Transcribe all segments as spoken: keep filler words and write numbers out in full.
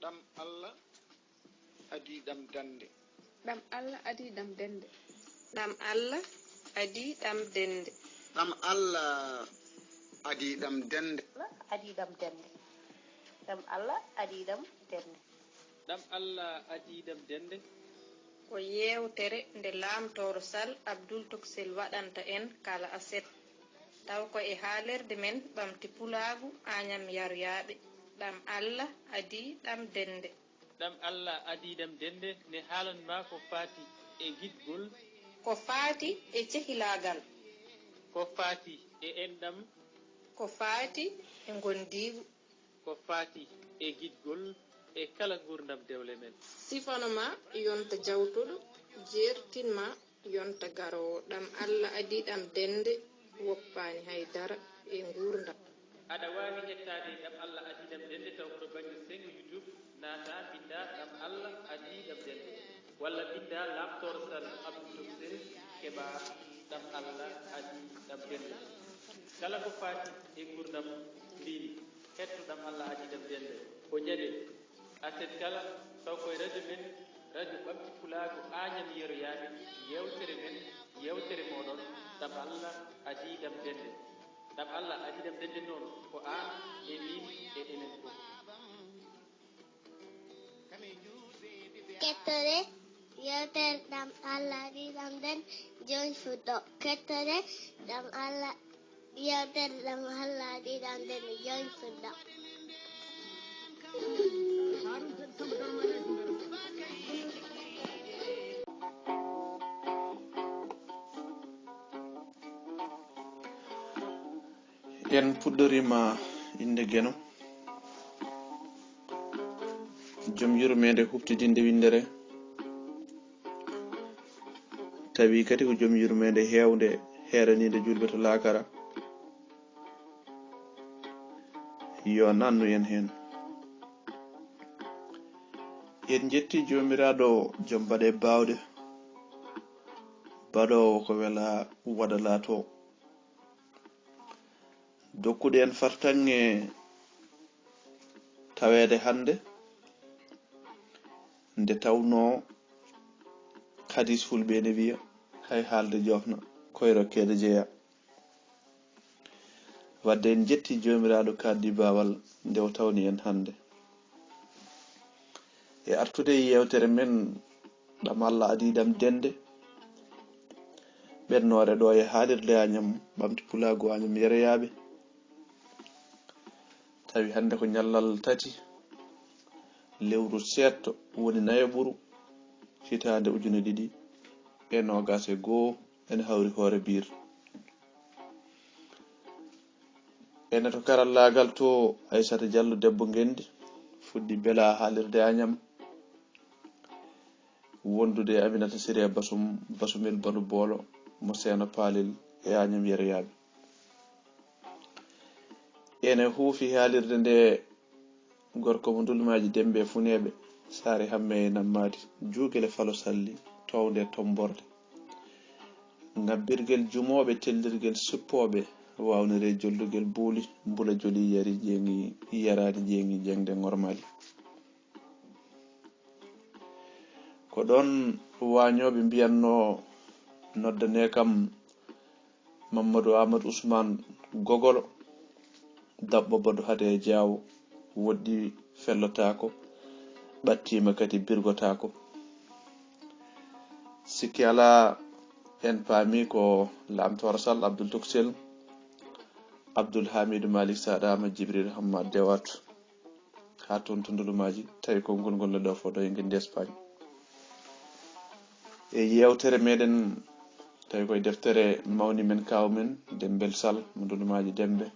Ɗam Allah adii ɗam dande. Ɗam Allah adii ɗam dende. Ɗam Allah adii ɗam dende. Ɗam Allah adii ɗam dende. Adii ɗam dende. Ɗam Allah adii ɗam dende. Ɗam Allah adii ɗam dende. Ko yeewtere nde Laamtooro Sal Abdul Toksel waɗanta en kala aset, taw ko e haalirde men ɓamti pulaagu Aañam Yaryaaɓe, Ɗam Allah adii ɗam dende. Ɗam Allah adii ɗam dende ne haalan ma ko faati e giɗgol. Ko faati e cehilaagal. Ko faati e enɗam. Ko faati e ngondiigu. Ko faati e giɗgol e kala nguurndam dewle men. Sifano ma yonta jawtuɗo, jeertin ma yonta garoowo. Ɗam Allah adii ɗam dende, woppaani hay dara e nguurndam. Aɗa waawi heɗtaade Ɗam Allah adii ɗam dende taw ko to bannge Seŋo YouTube, naata mbinnda Ɗam Allah adii ɗam dende, walla mbinnda Laamtoor Sal Abdul Toksel keɓa Ɗam Allah adii ɗam dende. Kala ko faati e nguurndam mbiimi, heɗto Ɗam Allah adii ɗam dende ko ñande aset kala, taw ko e radio men, radio Ɓamti Pulaagu Aañam Yeroyaaɓe, yeewtere men, yeewtere mooɗon, Ɗam Allah adii ɗam dende. Ɗam Allah adii ɗam dende noon ko aan e miin e enen fof. Kettore yeewtere Ɗam Allah adii ɗam dende jooni fuɗɗo. Kettore Ɗam Allah yeewtere Ɗam Allah adii ɗam dende jooni fuɗɗo. En puɗɗoriima innde Geno, jom yurmeende huɓtidinde winndere, tawi kadi ko jom yurmeende heewnde, heeraniinde juulɓe to laakara. Yo nannu en heen. En njetti Joomiraaɗo, jom baɗe baawɗe, baɗoowo ko welaa waɗa laatoo. Dokkude en fartaŋŋe taweede hannde, nde tawnoo hadiis fulɓe ene wiya, hay haalde joofna, koy rokkeede jeyaa. Wadde en njetti Joomiraaɗo kaaɗdi baawal nde o tawni en hannde. E artude e yeewtere men Ɗam Allah adii ɗam dende, ɓennoore ɗo e haalirde Aañam Ɓamti Pulaagu Aañam Yeroyaaɓe. Tawi hannde ko ñallal tati lewru seeɗto woni nayaɓuru hitaande ujune ɗiɗi e noogaas e goo, ene hawri hoore biir. Ene to karallaagal to Aysata Jallo debbo ngenndi fuɗɗi bela haalirde Aañam, wondude e Aminata Siree Basum, Basumel Balu Boolo mo Seeno Paalel e Aañam Yeroyaaɓe. Ene huufi haalirde nde gorko mo Ndulmaaji Dembe e Funeeɓe, Saare Hamme e Nammaadi, Juugel e Falo Salli, Townde e Tommborde. Ŋabbirgel jumooɓe, tellirgel suppooɓe, waawniree jollugel buuli, mbula joli yari jeeŋi, yaraani jeeŋi jeeŋde ŋormali. Ko ɗoon waañooɓe mbiyatnoo, noddanee kam Mammadu Aamadu Usmaan Gogolo, daɓɓo baɗo hade e jaawo, woɗɗi fellotaako, ɓattiima kadi birgotaako. Sikki alaa, en paami ko Laamtooro Sal Abdul Tuksel, Abdul Haamiidu Maalik Saɗaama, Jibril Hammaat Dewaat. Haa toon to Ndulumaaji, tawi ko ngol ngol ne ɗo fof ɗo e ngenndi Espagne. E yeewtere meɗen, tawi koye deftere mawni men, kaaw men, Dembel Sal mo Ndulumaaji Dembe.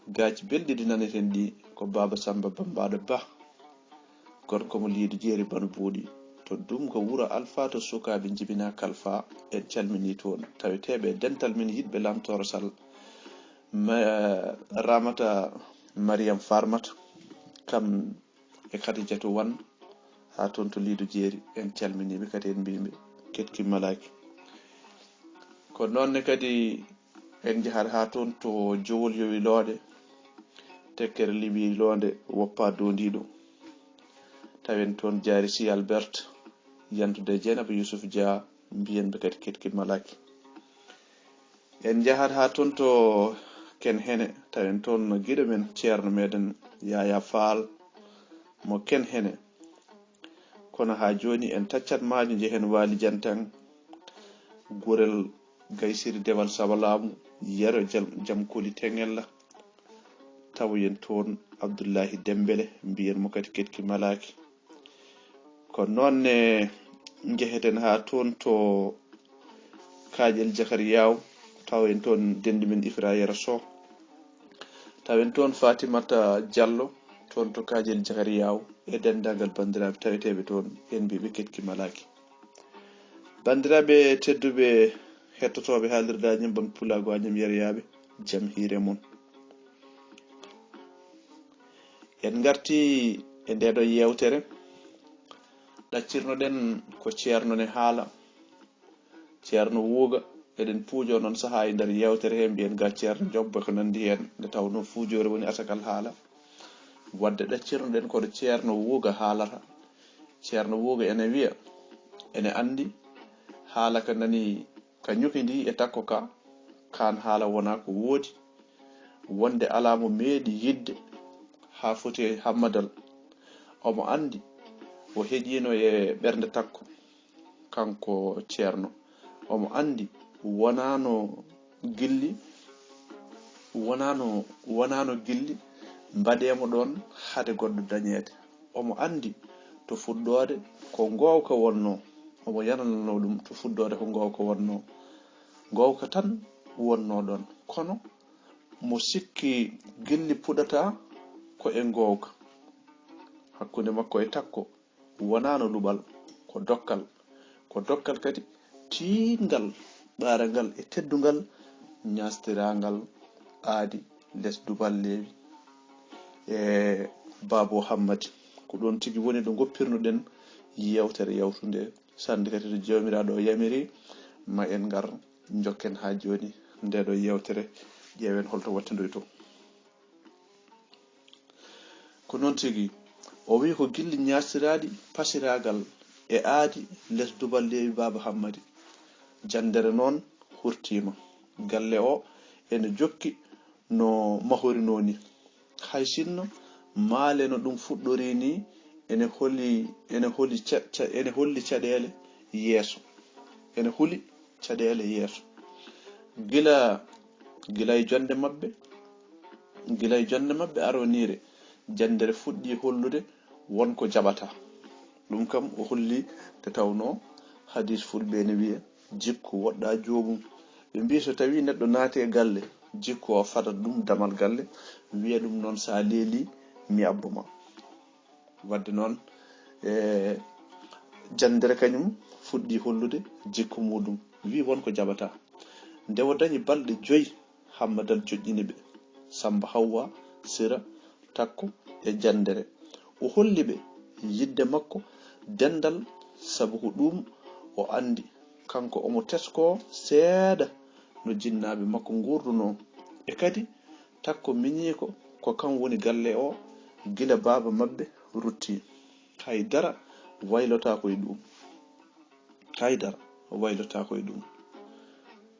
Gaaci belɗi ɗi naneten ɗi ko Baaba Samba Bambaɗo Bah, gorko mo Liidu Jeeri Bano Buuɗi. To Dumga wuro Alfa, to sukaaɓe njibinaa kalfa, en calminii toon taweteeɓe e dental men yiɗɓe Laamtooro Sal. Ma-, Ramata Mariam Farmata, kam e Khadijatou Wane, haa toon to Liidu Jeeri, en calminii ɓe kadi, en mbii ɓe ketki malaaki. Ko noon ne kadi en njahat haa toon to Jowol Yowi Looɗe, tekkere liɓi loonde woppa dondiiɗo. Tawen toon Jaari Sy Albert, yantude Jeynaba Yusuf Dia, mbiyen ɓe kadi keɗki malaaki. En njahat haa toon to Ken Hene, tawen toon giɗo men, ceerno meɗen Yaya Faal mo Ken Hene. Kono haa jooni en taccat maajo, njehen Waali Jantan, Gurel Gaysiri, Dewal Sabalaamu, Yero Jam, Jam Koli Teŋella, tawoyen toon Abdullahi Dembele, mbiyen mo kadi keɗki malaaki. Ko noon ne njeheten haa toon to Kaƴel Jakariyaaw, tawoyen toon denndi men Ifra Yero Soh. Tawen toon Fatimata Diallo, toon to Kaƴel Jakariyaaw, e denndaangal banndiraaɓe taweteeɓe toon, en mbiɓe keɗki malaaki. Banndiraaɓe tedduɓe hettotooɓe haalirde Añam Banque Pulaagu Añam Yeryaaɓe, jam hiire mon. En ngarti e ndeeɗo yeewtere, ɗaccirnoɗen ko ceerno ne haala, ceerno Wuuga. Eɗen puujoo noon sahaa e nder yeewtere he, mbiyen ga ceerno Jobba, ko nanndi heen, nde tawnoo fuujoore woni asakal haala. Wadde ɗaccirnoɗen koɗo ceerno Wuuga haalata. Ceerno Wuuga ene wiya, ene anndi haala ka nani, ka ñuki ndi e takko ka, kaan haala wonaa ko woodi, wonde alaa mo meeɗi yiɗde haa foti e Hammadal. Omo anndi o heƴiino e ɓernde takko, kanko ceerno. Omo anndi wonaano gilli, wonaano, wonaano gilli mbaɗeemo ɗoon hade goɗɗo dañeede. Omo anndi to fuɗɗoode ko ngoowka wonnoo, omo yanananoo ɗum to fuɗɗoode ko ngoowka wonnoo. Ngoowka tan wonnoo ɗoon. Kono mo sikki gilli puɗata ko e ngoowka. Hakkunde makko e takko wonaano luɓal, ko dokkal. Ko dokkal kadi tiiɗngal, ɓaarangal e teddungal, ñaastiraangal aadi les duballeewi e Baabo Hammadi. Ko ɗoon tigi woni ɗo ngoppirnoɗen yeewtere yawtunde. Sanndi kadi to Joomiraaɗo o yamiri, ma en ngar njokken haa jooni ndeeɗo yeewtere, ƴeewen holto wattandoytoo. Ko noon tigi, o wiyi ko gilli ñaastiraaɗi pasiraagal e aadi les duballeewi Baaba Hammadi. Janndere noon hurtiima. Galle o ene jokki no mahorinoo ni. Hay sinno maale no ɗum fuɗɗorii ni, ene holi, ene holi ca-, ca-, ene holli caɗeele yeeso. Ene huli caɗeele yeeso. Gila, gila e jonnde maɓɓe, gila e jonnde maɓɓe aroniire, janndere fuɗɗii hollude won ko jaɓata. Ɗum kam o holli, nde tawnoo hadiis fulɓe ene wiya, "Jikku woɗɗaa joomum." Ɓe mbii so tawii neɗɗo naati e galle, jikku o fadat ɗum damal galle, wiya ɗum noon, "So a leelii, mi abbo ma." Wadde noon, e, janndere kañum fuɗɗii hollude jikku muuɗum, wii won ko jaɓata. Nde o dañi balɗe joyi, Hammadal joƴƴini ɓe, Sammba Hawwa, Sira, Takko e Janndere. O holli ɓe yiɗde makko denndal, sabu ko ɗum o anndi. Kanko omo teskoo seeɗa no jinnaaɓe makko nguurdunoo. E kadi, Takko miñiiko ko kam woni galle o gila baaba maɓɓe ruttii. Hay dara waylotaako e ɗum. Hay dara waylotaako e ɗum.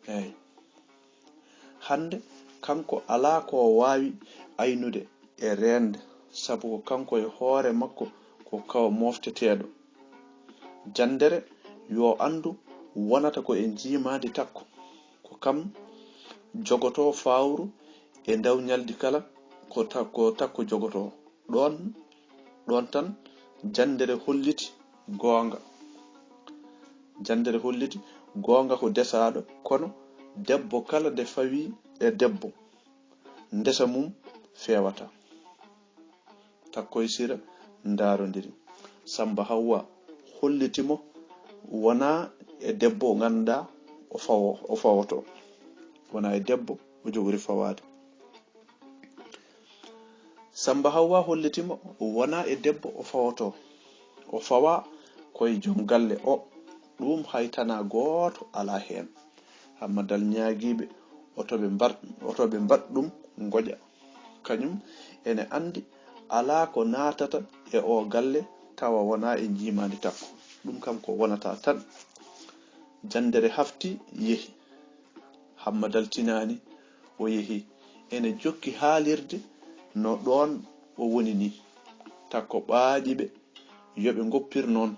Eey. Hannde, kanko alaa ko o waawi aynude e reende, sabu ko kanko e hoore makko ko kaw moofteteeɗo. Janndere, yo anndu, wonata ko e njiimaandi Takko. Ko kam jogotoo fawru e ndaw ñaldi kala, ko ta-, ko Takko jogotoo. Ɗoon, ɗoon tan, Janndere holliti goonga. Janndere holliti goonga ko desaaɗo, kono debbo kala nde fawii e debbo, ndesa mum feewata. Takko e Sira ndaarondiri. Sammba Hawwa holliti mo wonaa e debbo o ngannduɗaa o fawo-, o fawotoo. Wonaa e debbo o jogori fawaade. Sammba Hawwa holliti mo wonaa e debbo o fawotoo. O fawaa ko e joom galle o. Ɗum hay tanaa gooto alaa heen. Hammadal ñaagii ɓe, oto ɓe mbar-, oto ɓe mbaɗ ɗum ngoƴa. Kañum ene anndi alaa ko naatata e oo galle tawa wonaa e njiimaandi takko. Ɗum kam ko wonata tan. Janndere hafti, yehi. Hammadal tinaani, o yehi. Ene jokki haalirde no ɗoon o woni nii. Takko ɓaaɗi ɓe, yo ɓe ngoppir noon.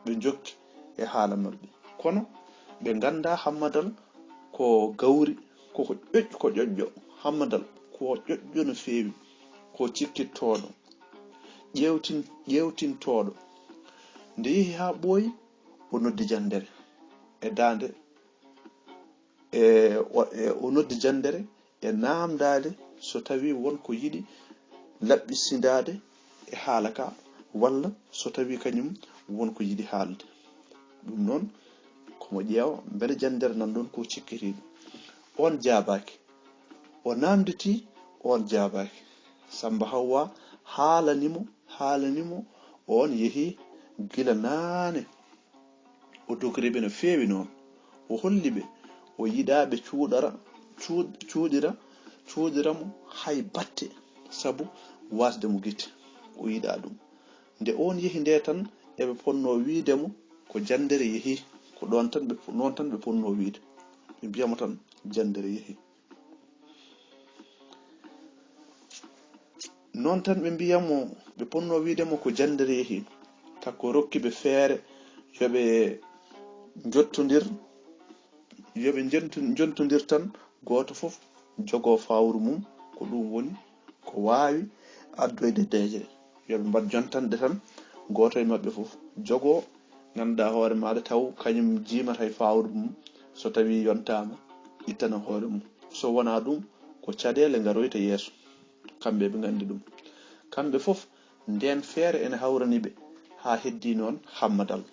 Ɓe njokki e haala maɓɓe. Kono ɓe nganndaa Hammadal ko gawri, ko, ko ƴoƴ-, ko ƴoƴƴo. Hammadal ko ƴoƴƴo no feewi, ko cikkittooɗo, ƴeewtin-, ƴeewtintooɗo. Nde yehi haa ɓooyi, o noddi janndere e daande, e, o, e, o noddi janndere e naamndaade so tawii won ko yiɗi laɓɓisindaade e haala ka, walla so tawii kañum won ko yiɗi haalde. Ɗum noon, ko mo ƴeewa mbele janndere nan ɗoon ko cikkitiiɗo. Oon jaabaaki. O naamnditii, oon jaabaaki. Sammba Hawwa haalani mo, haalani mo, oon yehi gila naane. O dogri ɓe no feewi noon. O holli ɓe o yiɗaa ɓe cuuɗara, cuuɗ-, cuuɗira, cuuɗira mo hay batte, sabu waasde mo gite. O yiɗaa ɗum. Nde oon yehi nde tan, eɓe ponnoo wiyde mo ko janndere yehi, ko ɗoon tan ɓe, noon tan ɓe ponnoo wiyde. Ɓe mbiya mo tan janndere yehi. Noon tan ɓe mbiya mo, ɓe ponnoo wiyde mo ko janndere yehi. Takko rokki ɓe feere yo ɓe njottondir, yo ɓe njontu-, njontondir tan, gooto fof jogoo fawru mum, ko ɗum woni ko waawi addoyde deeƴre. Yo ɓe mbaɗ jontanɗe tan, gooto e maɓɓe fof jogoo, ngannduɗaa hoore maaɗa taw kañum jiimata e fawru mum, so tawii yontaama, ittana hoore mum. So wonaa ɗum, ko caɗeele ngaroyta yeeso. Kamɓe ɓe nganndi ɗum. Kamɓe fof, ndeen feere ene hawrani ɓe, haa heddii noon Hammadal.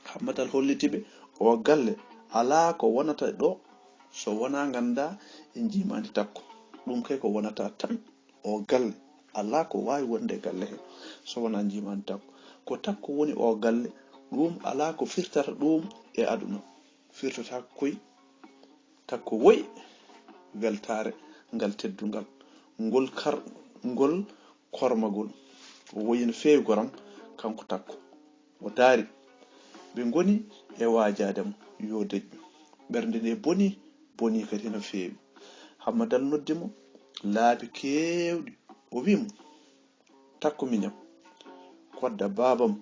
Hammadal holliti ɓe, oo galle alaa ko wonata ɗo so wonaa nganndaa e njiimaandi takko. Ɗum kay ko wonata tan. Oo galle alaa ko waawi wonde e galle hee so wonaa njiimaandi takko. Ko takko woni oo galle, ɗum alaa ko firtata ɗum e aduna. Firtotaako koy. Takko woyi weltaare ngal teddungal, ngol kar-, ngol kormagol. O woyi no feewi goram, kanko takko. O daari. Ɓe ngoni e waajaade mo, yo deƴƴu. Ɓernde nde bonii, bonii kadi no feewi. Hammadal noddi mo laabi keewɗi. O wiyi mo, Takko miñam, kodda baabam,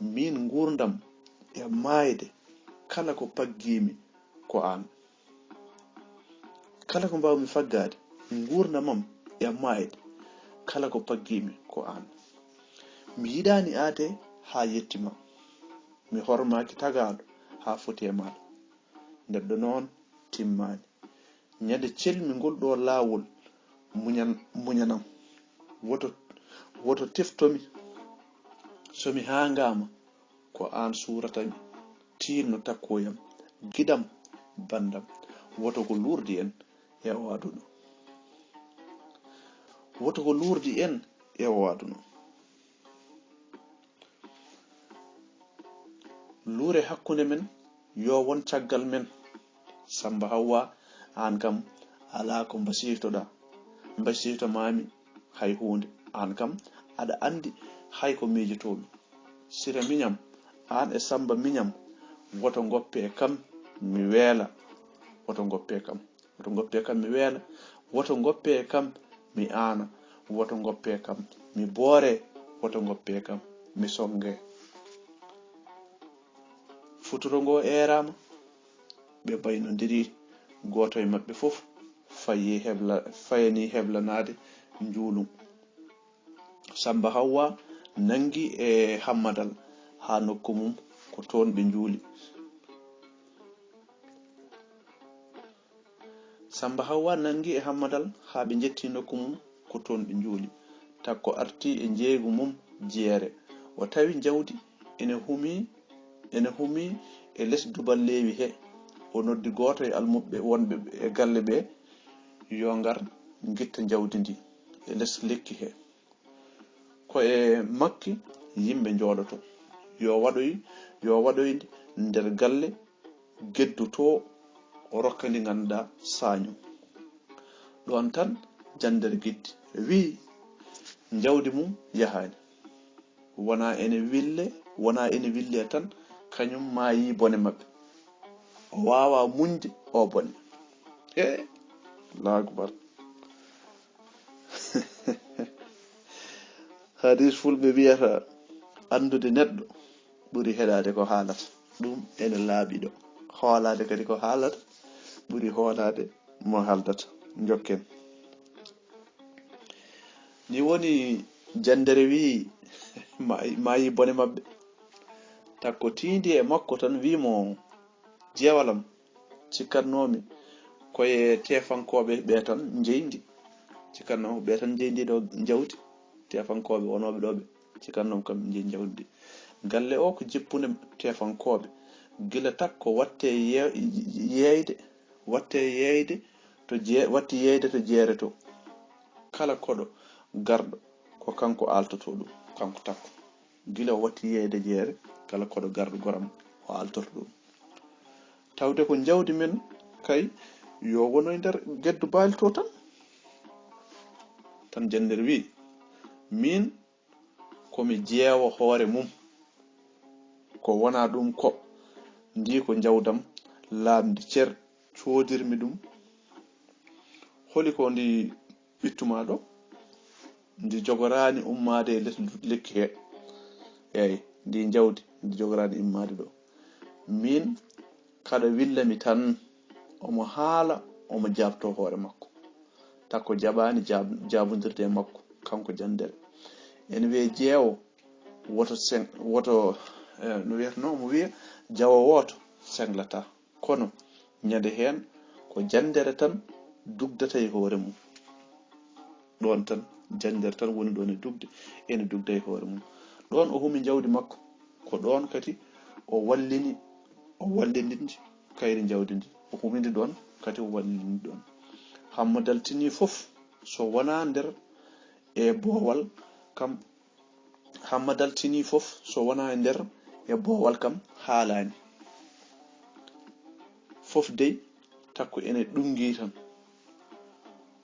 miin nguurndam e maayde, kala ko paggiimi ko aan. Kala ko mbaawmi faggaade, nguurndam am e maayde, kala ko paggiimi ko aan. Mi yiɗaani aade haa yetti ma. Mi hormaaki tagaaɗo haa foti e maaɗa. Neɗɗo noon timmaani. Ñande celmi ngol ɗo laawol muñan-, muñanam. Woto, woto teftomi. So mi haangaama, ko aan suurata mi. Tiinno takkoyam, giɗam, banndam. Woto ko luurdi en e o aduna. Woto ko luurdi en e o aduna. Luure hakkunde men, yo won caggal men. Sammba Hawwa, aan kam, alaa ko mbasiytoɗaa. Mbasiyto maami hay huunde. Aan kam, aɗa anndi hay ko miijotoomi. Sira miñam, aan e Sammba miñam, woto ngoppe kam mi weela. Woto ngoppe kam. Woto ngoppe kam mi weela, woto ngoppe kam mi aana, woto ngoppe kam mi boore, woto ngoppe kam mi songe. Futuro ngo eeraama, ɓe mbaynondiri, gooto e maɓɓe fof fayi hebla-, fayani heblanaade njuulum. Sammba Hawwa nanngi e Hammadal haa nokku mum, ko toon ɓe njuuli. Sammba Hawwa nanngi e Hammadal haa ɓe njettii nokku mum, ko toon ɓe njuuli. Takko arti e njeeygu mum jeere. O tawi njawdi ene humii, ene humii e les duballeewi he. O noddi gooto e almuɓɓe wonɓe e galle ɓe, yo ngar ngitta njawdi ndi e les lekki he. Ko e makki yimɓe njooɗoto. Yo waɗoy, yo waɗoy nder galle geddu to, o rokka ndi ngannduɗaa saaño. Ɗoon tan janndere geddi. Wiyi, Njawdi mum yahaani. Wona ene wille, wona ene wille tan, kañum maayi bone maɓɓe. O waawaa muñde o bone. E, Allahu akbar. Hadis fulɓe wiyata, "Anndude neɗɗo ɓuri heɗaade ko haalata." Ɗum ene laaɓi ɗo. Hoolaade kadi ko haalata ɓuri hoolaade mo haaldata. Njokken. Ni woni janndere wi, ma-, maayi bone maɓɓe. Takko tiindi e makko tan wi mo, "Jeewalam, cikkatnoomi ko e teefankooɓe ɓe tan njeyndi." Cikkatnoomi ko ɓe tan njeyndi ɗo njawdi. Teefankooɓe wonooɓe ɗo ɓe. Cikkatnoomi kam njeyndi njawdi ndi. Galle o ko jippunde teefankooɓe. Gila takko watte ye-, yeeyde, watte yeeyde to je-, watti yeeyde to jeere to. Kala koɗo garɗo ko kanko aaltoto ɗum, kanko takko. Gila o watti yeeyde jeere, kala koɗo garɗo goram o aaltoto ɗum. Tawde ko njawdi men kay, yo wono e nder geddu baali to tan. Tan janndere wi, min ko mi jeewo hoore mum. Ko wona ɗum ko, ndi ko njawdam laaɓndi cer, coodirmi ɗum. Holi ko ndi ɓittuma ɗo? Ndi jogoraani ummaade e les lekki he. Eey, ndi njawdi, ndi jogoraani ummaade ɗo. Min, kaɗa willa mi tan, omo haala, omo jaabto hoore makko. Takko jaɓaani jaab-, jaabondirde e makko, kanko janndere. Ene wiyee jeewo, woto sen-, woto, eh, no wiyatnoo, omo wiya, jawo wooto senglata. Kono ñande heen ko janndere tan dugdata e hoore mum. Ɗoon tan, janndere tan woni ɗoon e dugde, ene dugda e hoore mum. Ɗoon o humi njawdi makko, ko ɗoon kadi o wallini, o wallindindi kayri njawdi ndi. O humindi ɗoon kadi o wallindindi ɗoon. Hamma daltini fof so wonaa nder e boowal kam. Hamma daltini fof so wonaa e nder e boowal kam haalaani. Fof dey takko ene ɗunngii tan.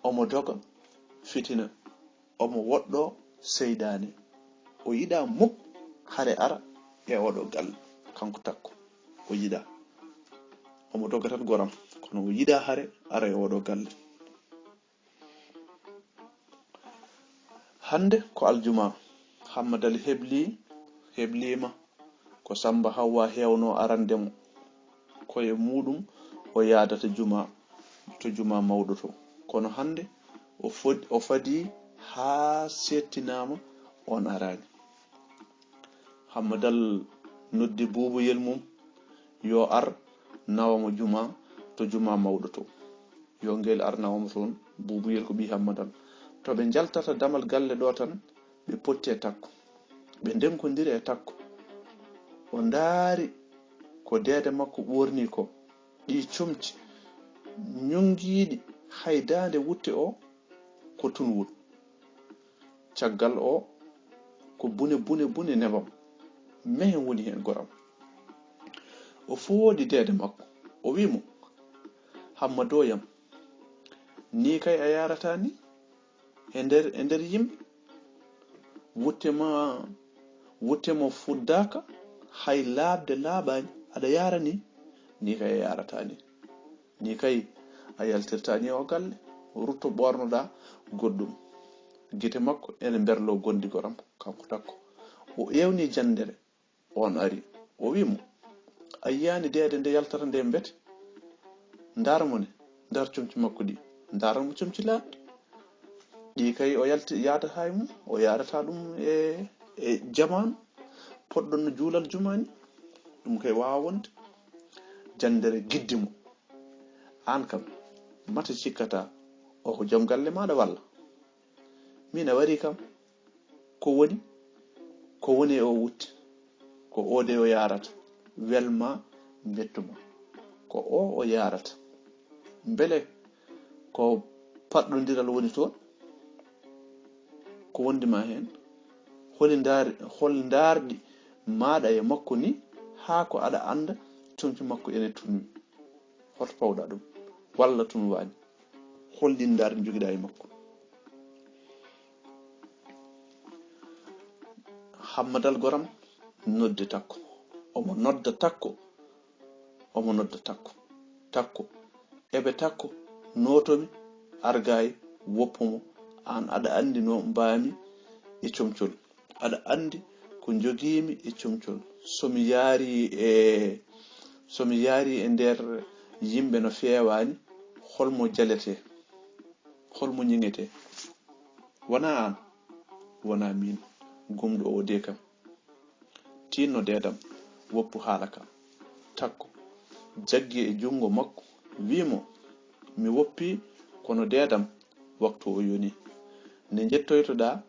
Omo doga fitina, omo woɗɗoo seydaane. O yiɗaa muk hare ara e oɗo galle, kanko takko. O yiɗaa. Omo doga tan goram, kono o yiɗaa hare ara e oɗo galle. Hannde ko aljuma, Hammadal hebli, hebliima ko Samba Hawwa heewno arande mo. Ko e muuɗum o yaadata juma, to juma mawɗo to. Kono hannde o fod-, o fadii haa seettinaama, oon araani. Hammadal noddi buubuyel mum, yo ar nawa mo juma, to juma mawɗo to. Yo ngel ar nawa mo toon, buubuyel ko ɓii Hammadal. To ɓe njaltata damal galle ɗo tan, ɓe potti e takko. Ɓe ndenkondiri e takko. O ndaari ko deede makko ɓoorni ko, ɗii comci ñunngiiɗi, hay daande wutte o ko tunwol. Caggal o ko bune, bune, bune nebam. Mehen woni heen goram. O fooɗi deede makko. O wii mo, "Hammadooyam, nii kay a yaarata ni e nder, e nder yimɓe? Wutte ma, wutte mo fuddaaka, hay laaɓde laaɓaani, aɗa yaara ni? Nii kay a yaarata ni. Nii kay a yaltirta ni o galle, rutto ɓoornoɗaa goɗɗum." Gite makko ene mberloo gonɗi goram, kanko takko. O ewni janndere, oon ari. O wii mo, "A yiyaani deede nde yaltata nde mbete? Ndaar mo ne, ndaar comci makko ɗi, ndaar mo comci laaɓɗi." Ɗi kay o yalti, yaadata e mum, o yaadata ɗum e, e jamaanu, poɗɗo no juulal juma ni. Ɗum kay waawa wonde. Janndere giddi mo. "Aan kam, mate cikkata o ko jom galle maaɗa walla?" "Min a warii kam." "Ko woni?" "Ko woni e o wutte? Ko o de o yaarata. Welma, mbettuma. Ko o o yaarata. Mbele ko paɗɗondiral woni toon? Ko wondi ma heen? Holi ndaar-, hol ndaarɗi maaɗa e makko ni haa ko aɗa annda comci makko ene tunwi? Hoto pawɗa ɗum? Walla tunwaani? Hol ɗin ndaarɗi njogiɗa e makko?" Hammadal goram, nodde Takko. Omo nodda Takko. Omo nodda Takko. Takko. Ebe Takko, nootomi, argaay, woppumo. Aan aɗa anndi no mbaami e comcol. Aɗa anndi ko njogiimi e comcol. So mi yaari e, so mi yaari e nder yimɓe no feewaani, holmo jaletee? Holmo ñiŋetee? Wonaa aan? Wonaa miin. Gumɗo o de kam. Tinno deedam, woppu haala ka. Takko jaggi e junngo makko, wii mo, mi woppii, kono deedam, waktu o yoni. Nde njettoytoɗaa,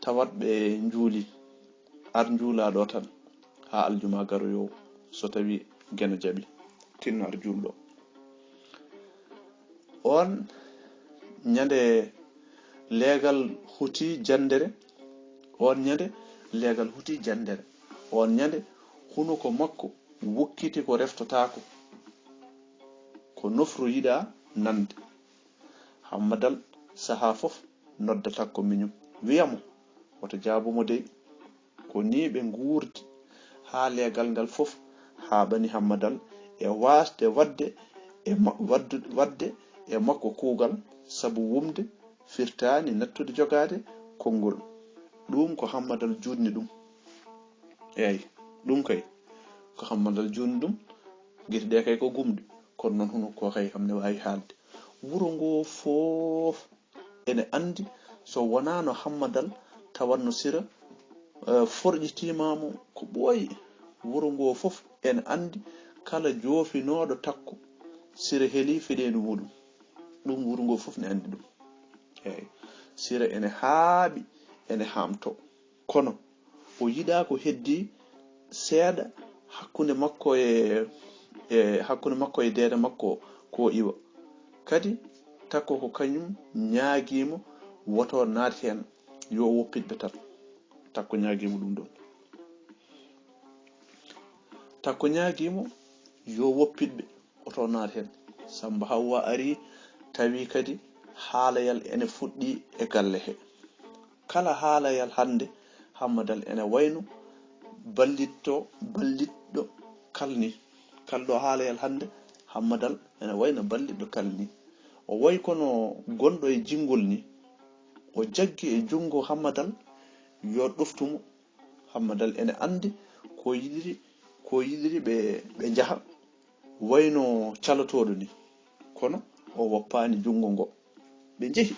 tawat ɓe njuuli. Ar njuulaa ɗo tan, haa aljuma garoyoowo, so tawii Geno jaɓi. Tinno ar juul ɗo. On ñande leegal huti janndere, on ñande leegal huti janndere, on ñande hunuko makko wukkiti ko reftotaako, ko nofru yiɗaa nande. Hammadal sahaa fof nodda Takko miñum, wiya mo, woto jaabu mo dey. Ko nii ɓe nguurdi haa leegal ngal fof haaɓani Hammadal e waasde waɗde e ma-, waɗdu-, waɗde e makko kuugal, sabu wumde firtaani nattude jogaade konngol. Ɗum ko Hammadal juutni ɗum. Eey, ɗum kay ko Hammadal juutni ɗum. Gite ɗe kay ko gumɗe, kono noon huno ko kay kam ne waawi haalde. Wuro ngoo fof ene anndi, so wonaa no Hammadal tawatno Sira, eh, forƴitiima mo ko ɓooyi. Wuro ngoo fof ene anndi kala joofinooɗo Takko, Sira heli feɗeendu muɗum. Ɗum wuro ngoo fof ne anndi ɗum. Eey, Sira ene haaɓi, ene haamtoo. Kono o yiɗaa ko heddii seeɗa hakkunde makko e, e hakkunde makko e deede makko ko iwa. Kadi Takko ko kañum ñaagii mo woto naat heen, yo woppit ɓe tan. Takko ñaagii mo ɗum ɗoon. Takko ñaagii mo yo woppit ɓe, woto naat heen. Sammba Hawwa arii, tawi kadi haalayal ene fuɗɗii e galle he. Kala haalayal hannde, Hammadal ene wayno ballitto, ballitɗo kalni. Kalɗo haalayal hannde, Hammadal ene wayno ballitɗo kalni. O wayi kono gonɗo e jinngol ni. O jaggi e junngo Hammadal, yo ɗoftu mo. Hammadal ene anndi ko yiɗiri, ko yiɗiri ɓe, ɓe njaha, wayno calotooɗo ni. Kono o woppaani junngo ngo. Ɓe njehi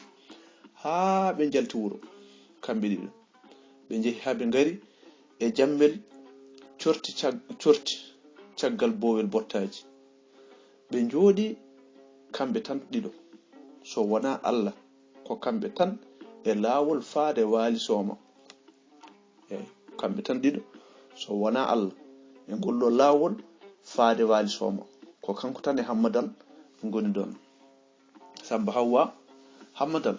haa ɓe njalti wuro, kamɓe ɗiɗo. Ɓe njehi haa ɓe ngari e jammel corti cag-, corti caggal boowel bottaaji. Ɓe njooɗii kamɓe tan ɗiɗo. So wonaa Alla, ko kamɓe tan e laawol faade Waali Sooma. Eey, kamɓe tan ɗiɗo, so wonaa Alla, e ngol ɗoo laawol faade Waali Sooma. Ko kanko tan e Hammadal ngoni ɗoon. Sammba Hawwa, Hammadal,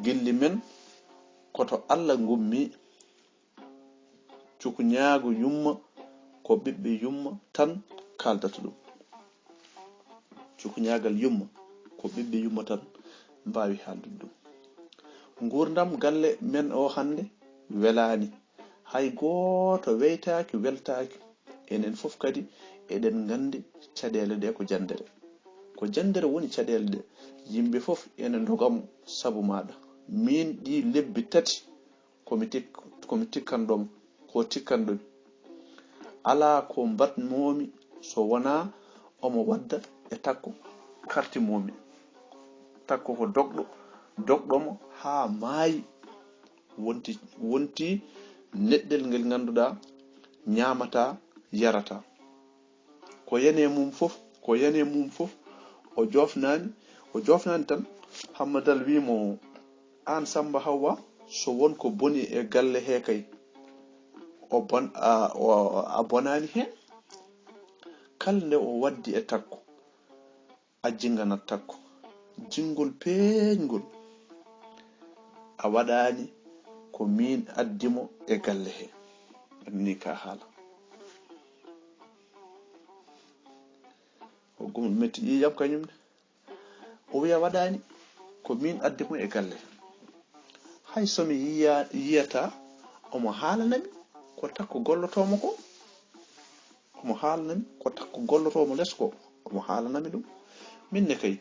gilli men ko to Alla ngummi. Cukuñaagu yumma ko ɓiɓɓe yumma tan kaaldata ɗum. Cukuñaagal yumma ko ɓiɓɓe yumma tan mbaawi haaldude ɗum. Nguurndam galle men o hannde welaani. Hay gooto weytaaki, weltaaki. Enen fof kadi eɗen nganndi caɗeele ɗe ko janndere. Ko janndere woni caɗeele ɗe. Yimɓe fof ene ndoga mo sabu maaɗa. Miin ɗii lebbi tati ko mi tik-, ko mi tikkanɗo mo, ko tikkanɗo mi. Alaa ko mbaɗ-mi mo so wonaa omo wadda e Takko karti mo mi. Takko ko dogɗo, dogɗo mo haa maayi. Wonti, wonti neɗɗel ngel ngannduɗaa ñaamataa, yarataa. Ko yani e mum fof, ko yani e mum fof, o joofnaani, o joofnaani tan, Hammadal wii mo, aan Sammba Hawwa, so won ko boni e galle hee kay, o bon-, a, o, a bonaani heen. Kala nde o waddi e Takko, a jinnganat Takko. Jinngol peeñngol, a waɗaani ko miin addi mo e galle hee. Ni ka haala. O gumol metti ƴiiƴam kañum ne. O wiya waɗaani ko miin addi mo e galle. Hay so mi yiya-, yiyata omo haalana mi, ko takko gollotoomo ko, omo haalanami, ko takko gollotoomo les ko, omo haalanami ɗum. Min ne kay,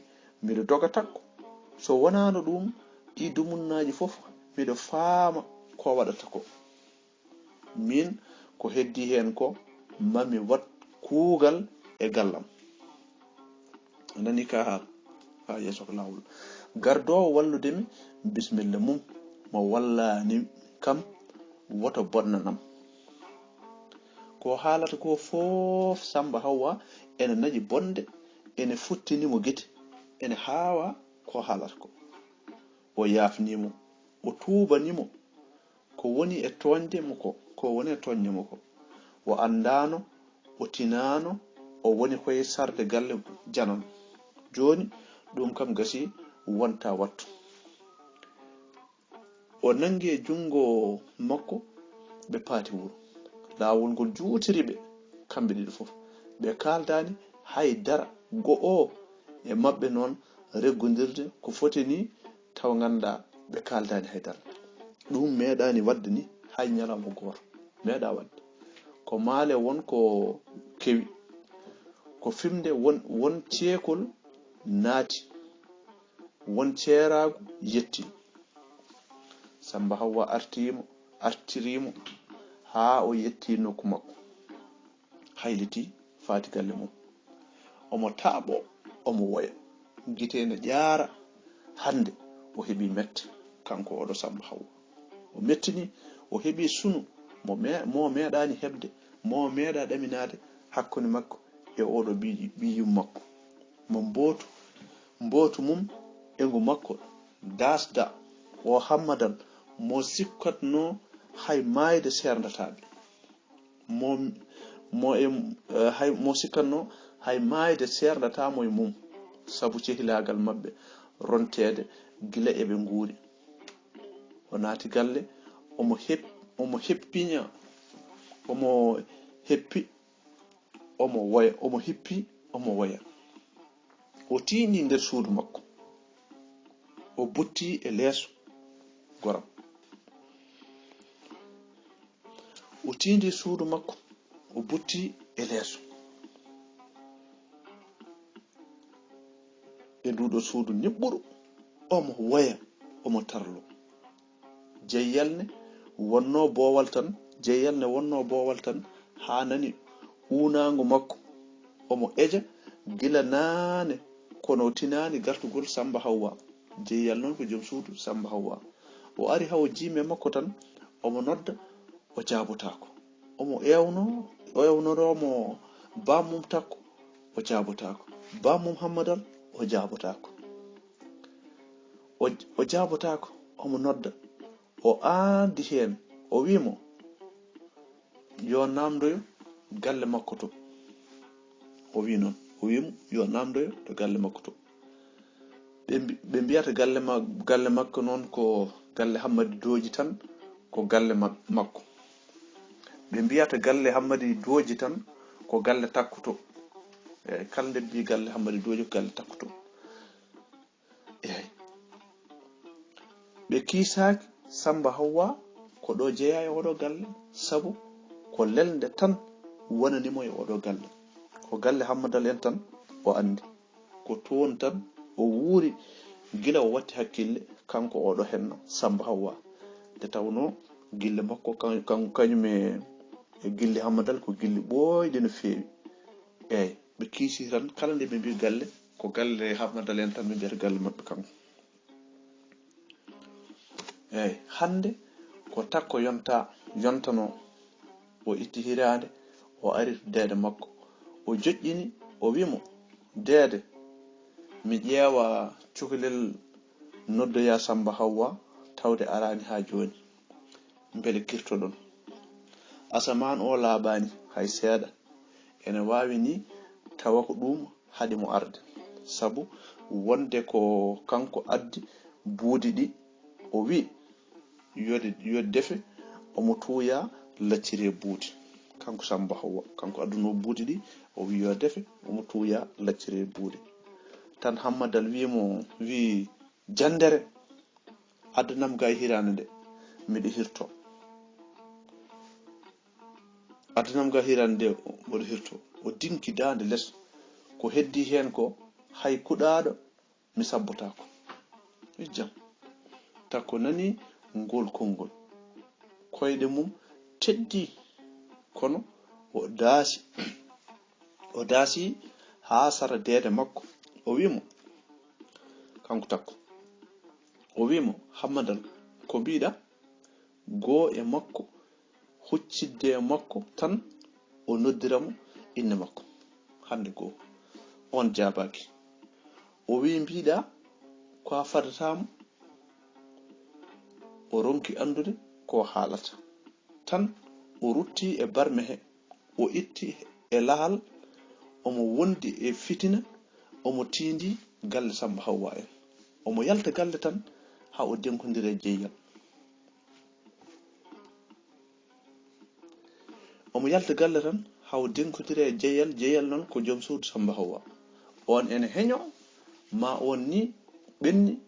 miɗo doga takko. So wonaano ɗum, ɗi dumunnaaji fof, miɗo faama ko waɗata ko. Min, ko heddii heen ko, mami waɗ kuugal e gallam. A nanii ka haala? Haa yeeso ko laawol. Gardoowo wallude mi, bisimilla mum, mo wallani kam, woto bonnanam. Ko haalata ko fof Samba Hawwa ene naƴi bonde, ene futtini mo gite, ene haawa ko haalata ko. O yaafni mo, o tuubani mo, ko woni e tooñde mo ko, ko woni e tooñde mo ko. O anndaano, o tinaano, o woni koye sarde galle Janan. Jooni, ɗum kam gasi, wonta wattu. O nanngi e junngo makko, ɓe paati wuro. Laawol ngol juutiri ɓe, kamɓe ɗiɗo fof. Ɓe kaaldaani hay dara. Go'o e maɓɓe noon reggondirde ko foti ni, tawa nganndaa ɓe kaaldaani hay dara. Ɗum meeɗaani waɗde ni hay ñalawma gooto. Meeɗaa waɗde. Ko maale won ko kewi. Ko fimde won, won ceekol naati. Won ceeraagu yetti. Samba Hawwa artii mo, artirii mo, haa o yettii nokku makko. Haylitii, faati galle mum. Omo taaɓoo, omo woya. Gite ene ƴaara. Hannde, o heɓii mette, kanko oɗo Samba Hawwa. O mettinii, o heɓii sunu mo me-, mo meeɗaani heɓde, mo meeɗaa ɗaminaade hakkunde makko e oɗo ɓiy-, ɓiy yumma makko. Mo mbootu, mbootu mum e ngu makko daasda o Hammadal mo sikkatnoo hay maayde seerndataa ɓe. Mo, mo e, eh, hay, mo sikkatnoo hay maayde seerndataa mo e mum, sabu cehilaagal maɓɓe ronteede gila eɓe nguuri. O naati galle, omo hep-, omo heppiña, omo heppi, omo woya, omo hippi, omo woya. O tiiɗi nder suudu makko. O butti e leeso goram. O tiiɗi suudu makko. O butti e leeso. E nduɗo suudu niɓɓuɗo, omo woya, omo tarlo. Jeyyal ne wonno boowal tan, jeyyal ne wonno boowal tan, haa nani uunaango makko. Omo eja gila naane, kono o tinaani gartugol Samba Hawwa. Jeyyal noon ko joom suudu Samba Hawwa. O ari haa o jiimi e makko tan, omo nodda, o jaabotaako. Omo ewno, o ewnoroo mo bammum takko, o jaabotaako. Bammum Hammadal, o jaabotaako. O, o jaabotaako, omo nodda. O aandi heen, o wii mo, yo naamndoyo galle makko to. O wii noon, o wii mo, yo naamndoyo to galle makko to. Ɓe mbi-, ɓe mbiyata galle ma-, galle makko noon ko galle Hammadi Dooji tan, ko galle ma-, makko. Ɓe mbiyata galle Hammadi Dooji tan, ko galle takkoto. E, kala nde mbi galle Hammadi Dooji ko galle takkoto. Eey. Ɓe kiisaaki Samba Hawwa ko ɗo jeyaa e oɗo galle, sabu ko lelnde tan wonani mo e oɗo galle. Ko galle Hammadal en tan o anndi. Ko toon tan o wuuri gila o watti hakkille, kanko oɗo henna Samba Hawwa. Nde tawnoo gille makko kan-, kan-, kañum e, e gille Hammadal ko gille ɓooyɗe no feewi. Eey, ɓe kiisi tan, kala nde ɓe mbii galle, ko galle Hammadal en tan ɓe mbiyata galle maɓɓe kanko. Eey, hannde ko takko yonta, yontanoo. O itti hiraande, o ari to deede makko. O joƴƴini, o wii mo, "Deede, mi ƴeewa cukalel noddoyaa Samba Hawwa, tawde araani haa jooni. Mbele kirtoɗon?" Asamaan o laaɓaani hay seeɗa. Ene waawi ni tawa ko ɗum haɗi mo arde. Sabu wonde ko kanko addi buuɗi ɗi, o wii, yo ɗe, yo defe, omo tuuya lacciri e buuɗi. Kanko Samba Hawwa, kanko adduno buuɗi ɗi, o wii yo defe, omo tuuya lacciri e buuɗi. Tan Hammadal wii mo, wii, "Jandere, addanam ga e hiraande nde, miɗo hirto." Addanam ga hirande mboɗo hirto. O dinki daande les. Ko heddi heen ko hay kuɗaaɗo mi sabbotaako. Ijjam. Takko nani ngol konngol. Koyɗe mum teddi kono o daasi. O daasi haa sara deede makko. O wii mo, kanko Takko. O wii mo, Hammadal, ko mbiɗa? Goo e makko, huccidde e makko tan, o noddira mo innde makko. Hannde goo, oon jaabaaki. O wii mbiɗa ko a fadata mo? O ronki anndude ko haalata. Tan o rutti e barme he, o itti e lahal, omo wondi e fitina, omo tiindi galle Samba Hawwa en. Omo yalta galle tan haa o denkondira e Jeyyal. Omo yalta galle tan haa o denkondira e Jeyyal. Jeyyal noon ko joom suudu Samba Hawwa. Oon ene heño, ma oon ni ɓenni,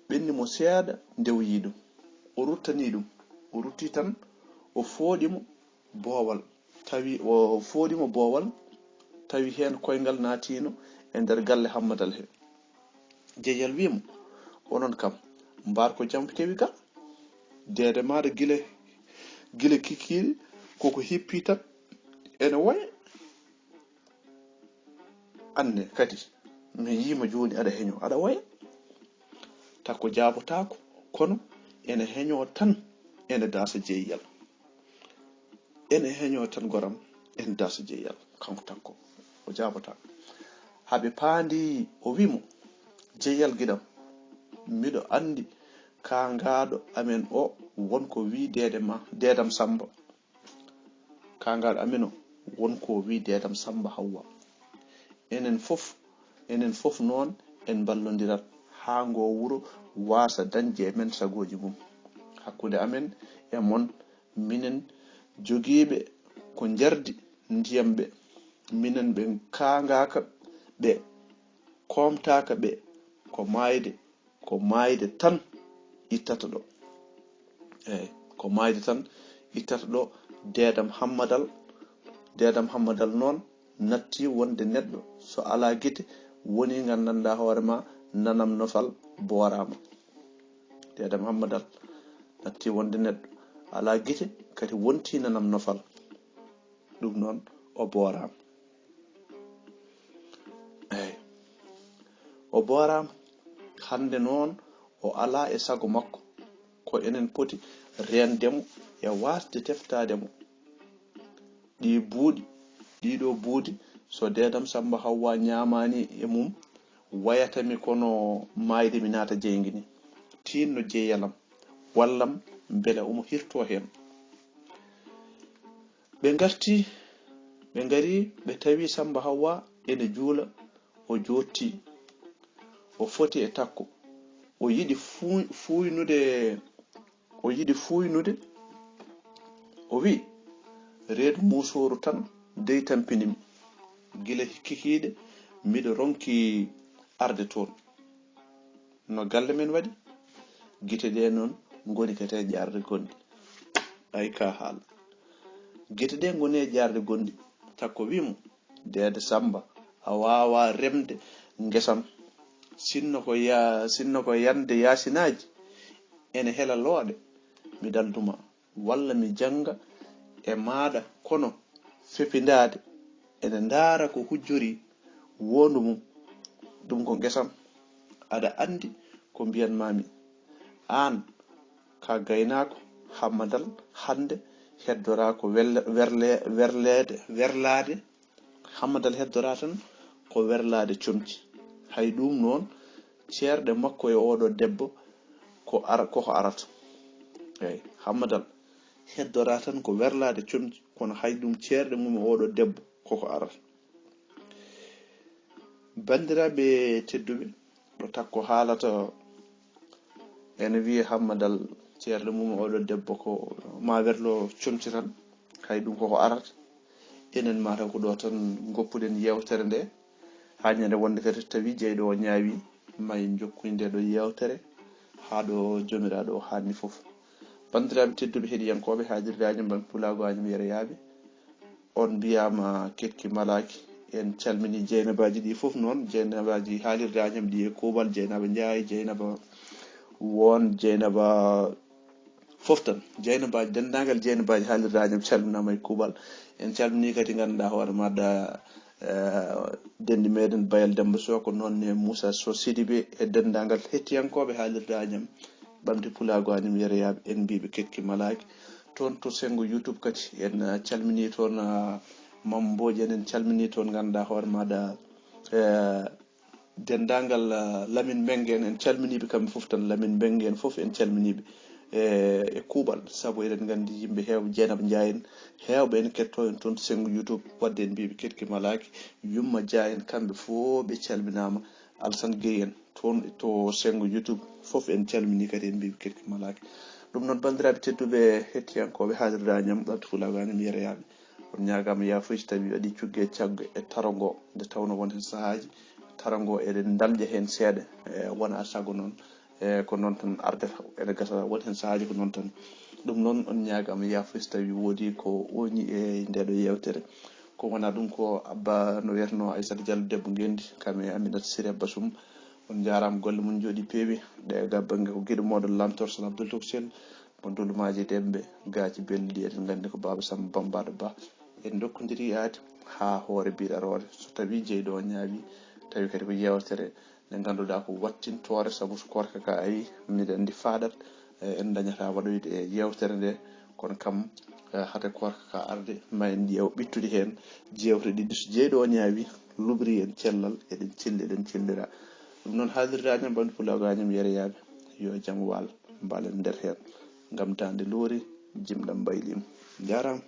ɓenni mo seeɗa nde o yii ɗum. O ruttani ɗum. O rutti tan, o fooɗi mo boowal. Tawi o fooɗi mo boowal, tawi heen koyngal naatiino e nder galle Hammadal he. Jeyyal wii mo, onon kam, mbaar ko jam kewi ga. Deede maaɗa gila, gila kikiiɗe, koko hippi tan, ene woya. Anne kadi, mi yiima jooni aɗa heño, aɗa woya. Takko jaabotaako, kono ene heño tan, ene daasa Jeyyal. Ene heño tan goram, ene daasa Jeyyal. Kanko Takko, o jaabotaako. Haɓe paandi, o wii mo, Jeyyal giɗam, miɗo anndi kaangaaɗo amen o won ko wii deede ma, deedam Samba. Kaangaaɗo amen o won ko wii deedam Samba Hawwa. Enen fof, enen fof noon en mballondirat haa ngoo wuro waasa dañde e men sagooji mum. Hakkunde amen e mon, minen jogiiɓe ko njardi ndiyam ɓe, minen ɓe kaangaaka ɓe, koomtaaka ɓe, ko maayde, ko maayde tan ittata ɗo. Eey, ko maayde tan ittata ɗo. Deedam Hammadal, deedam Hammadal noon natti wonde neɗɗo so alaa gite, woni nganndanɗaa hoore ma nanam nofal booraama. Deedam Hammadal natti wonde neɗɗo alaa gite, kadi wonti nanam nofal. Ɗum noon o booraama. Eey. O booraama. Hannde noon o alaa e sago makko. Ko enen poti reende mo e waasde teftaade mo. Ɗii buuɗi, ɗiiɗoo buuɗi, so deedam Samba Hawwa ñaamaani e mum, wayata mi kono maayde mi naata jeynge ni. Tiinno Jeyyal am, wallam mbele omo hirtoo heen. Ɓe ngarti, ɓe ngari, ɓe tawi Samba Hawwa ene juula, o jooɗti, o foti e Takko. O yiɗi fuuy-, fuuynude, o yiɗi fuuynude. O wii, reedu muusooru tan dey tampini mi. Gila kikiiɗe, miɗo ronki arde toon. No galle men waɗi? Gite ɗe noon ngoni kadi e ƴaarde gonɗi. Ay ka haala. Gite ɗe ngoni e ƴaarde gonɗi. Takko wii mo, deede Samba, a waawaa remde ngesam. Sinno ko ya-, sinno ko yande yaasinaaji ene hela looɗe, mi daldu ma. Walla mi jannga e maaɗa, kono fepindaade ene ndaara ko hujjori wondu mum. Ɗum ko ngesam. Aɗa anndi ko mbiyan-maa-mi. Aan ka gaynaako, Hammadal hannde heddoraa ko welle-, werle-, werleede, werlaade. Hammadal heddoraa tan ko werlaade comci. Hay ɗum noon, ceerɗe makko e ooɗo debbo ko ara-, koko arata. Eey, Hammadal heddoraa tan ko werlaade comci, kono hay ɗum ceerɗe mum e ooɗo debbo koko arata. Banndiraaɓe tedduɓe, ɗo Takko haalata, ene wiyee Hammadal ceerɗe mum e ooɗo debbo ko ma werlo comci tan, hay ɗum koko arata. Enen mataw ko ɗo tan ngoppuɗen yeewtere nde, haa ñande wonde kadi tawi jeyɗo o ñaawi, ma en njokkoy nde ɗo yeewtere haa ɗo Joomiraaɗo o haanni fof. Banndiraaɓe tedduɓe heɗiyankooɓe Haadirde Añam Bank Pulaagu Añam Yereyaaɓe, On mbiyama keɗki malaki. En calmini jeynabaaji ɗi fof noon, jeynabaaji haalirde Añam ɗi e kuuɓal, jeynaba Njaay, jeynaba Woon, jeynaba fof tan. Jeynabaaji, denndaangal jeynabaaji haalirde Añam calminaama e kuuɓal. En calmini kadi ngannduɗaa hoore maɗa, eh, denɗi meɗen Bayal Demba Sow, ko noon ne Moussa Sow Sidibé e denndaangal hettiyankooɓe haalirde Añam, ɓamde pulaagu Añam yereyaaɓe, en mbiiɓe keɗki malaki. Toon to senngo YouTube kadi, en, eh, calmini toon, ah, Mame Mbodj en, en calmini toon ngannduɗaa hoore maɗa, eh, denndaangal, ah, Lamine Mbengue en, en calminiiɓe kamɓe fof tan. Lamine Mbengue en fof en calminiiɓe, eh, e kuuɓal, sabu eɗen nganndi yimɓe heewɓe, Jeynaba Njaay en, heewɓe ene kettoo en toon to senngo YouTube, waɗde en mbiiɓe keɗki malaki. Yumma Dia en, kamɓe fof ɓe calminaama. Alsan Gueye en toon to senngo YouTube fof en calminii kadi, en mbiiɓe keɗki malaki. Ɗum noon, banndiraaɓe tedduɓe hettiyankooɓe haalirde Añam, ɓamde pulaagu Añam yereyaaɓe, on ñaagaama yaafuya so tawii waɗi cugge e cagge e taro ngo, nde tawnoo won heen sahaaji taro ngo eɗen ndalƴa heen seeɗa, e wonaa sago noon, e ko noon tan ardata, ene gasa won heen sahaaji ko noon tan. Ɗum noon, on ñaagaama yaafuya so tawii woodi ko ooñi e ndeeɗo yeewtere. Ko wonaa ɗum ko Abba, no wiyatnoo, Aissata Diallo debbo ngenndi, kam e Aminata Siré Basum. On njaaraama, golle mon njooɗii peewi. Ɗe ga bannge ko giɗo mooɗon Lamtoor Sal Abdoul Toksel, mo Ndulumaaji Demɓe, Gaaci Belɗi, eɗen nganndi ko Baaba Samba Bambaɗo Ba. En ndokkondirii aadi haa hoore biɗaroore. So tawii jeyɗo o ñaawi, tawi kadi ko yeewtere nde ngannduɗaa ko wattintoore, sabu so koorka ka ari, miɗa anndi faaɗat, eh, en dañataa waɗoyde e yeewtere nde. Kono kam, eh, hade koorka ka arde, ma en ƴeew ɓittude heen jeewte ɗiɗi. So jeyɗo o ñaawi, luɓri en cellal, eɗen celli, eɗen cellira. Ɗum noon, haalirde Añam, ɓamde pulaagu Añam yereyaaɓe, yo jam waal, mbaalen nder heen. Ngam daande loori, jimɗam mbayliima. Njaaraama.